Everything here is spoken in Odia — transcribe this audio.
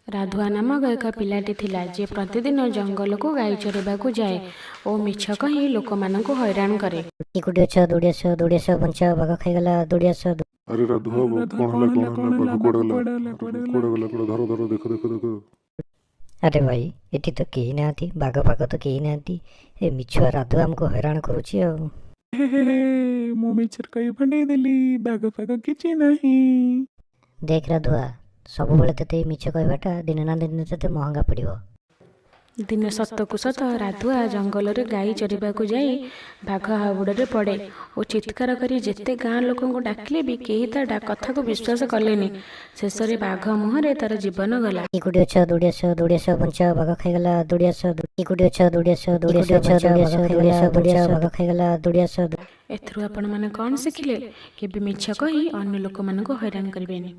ରାଧୁଆ ନାମକ ଏକ ପିଲାଟି ଥିଲା, ଯିଏ ପ୍ରତିଦିନ ଜଙ୍ଗଲକୁ ଗାଈ ଚରାଇବାକୁ ଯାଏ ଓ ମିଛ କହି ଲୋକମାନଙ୍କୁ ହଇରାଣ କରେ। କୋଉଠି ଅଛ? ଦୌଡ଼ି ଆସ, ଦୌଡ଼ି ଆସ, ବଞ୍ଚାଅ, ବାଘ ଖାଇଗଲା, ଦୌଡ଼ି ଆସ। ଆରେ ରାଧୁଆ, କ'ଣ ହେଲା, କ'ଣ ହେଲା? ବାଘ କୁଆଡ଼େ ଗଲା? ଆରେ, କୁଆଡ଼େ ଗଲା? କୁଆଡ଼େ? ଧର ଧର, ଦେଖ ଦେଖ ଦେଖ। ଆରେ ଭାଇ, ଏଠି ତ କେହି ନାହାନ୍ତି, ବାଘ ଫାଘ ତ କେହି ନାହାନ୍ତି। ଏ ମିଛୁଆ ରାଧୁଆ ଆମକୁ ହଇରାଣ କରୁଛି ଆଉ। ହେ ହେ ହେ, ମୁଁ ମିଛରେ କହି ଭଣ୍ଡେଇ ଦେଲି, ବାଘ ଫାଘ କିଛି ନାହିଁ। ଦେଖ ରାଧୁଆ, ସବୁବେଳେ ତୋତେ ଏଇ ମିଛ କହିବାଟା ଦିନେ ନା ଦିନେ ତୋତେ ମହଙ୍ଗା ପଡ଼ିବ। ଦିନେ ସତକୁ ସତ ରାଧୁଆ ଜଙ୍ଗଲରେ ଗାଈ ଚରାଇବାକୁ ଯାଇ ବାଘ ହାବୁଡ଼ରେ ପଡ଼େ ଓ ଚିତ୍କାର କରି ଯେତେ ଗାଁ ଲୋକଙ୍କୁ ଡାକିଲେ ବି କେହି ତା କଥାକୁ ବିଶ୍ୱାସ କଲେନି। ଶେଷରେ ବାଘ ମୁହଁରେ ତାର ଜୀବନ ଗଲା। କୋଉଠି ଅଛ? ଦୌଡ଼ି ଆସ, ଦୌଡ଼ି ଆସ, ବଞ୍ଚାଅ, ବାଘ ଖାଇଗଲା, ଦୌଡ଼ି ଆସ। କୋଉଠି ଅଛ? ଦୌଡ଼ି ଆସ, ଦୌଡ଼ି ଆସ, ବଞ୍ଚାଅ, ବାଘ ଖାଇଗଲା, ଦୌଡ଼ି ଆସ, ବାଘ ଖାଇଗଲା, ଦୌଡ଼ି ଆସ। ଏଥିରୁ ଆପଣମାନେ କ'ଣ ଶିଖିଲେ? କେବେ ମିଛ କହି ଅନ୍ୟ ଲୋକମାନଙ୍କୁ ହଇରାଣ କରିବେନି।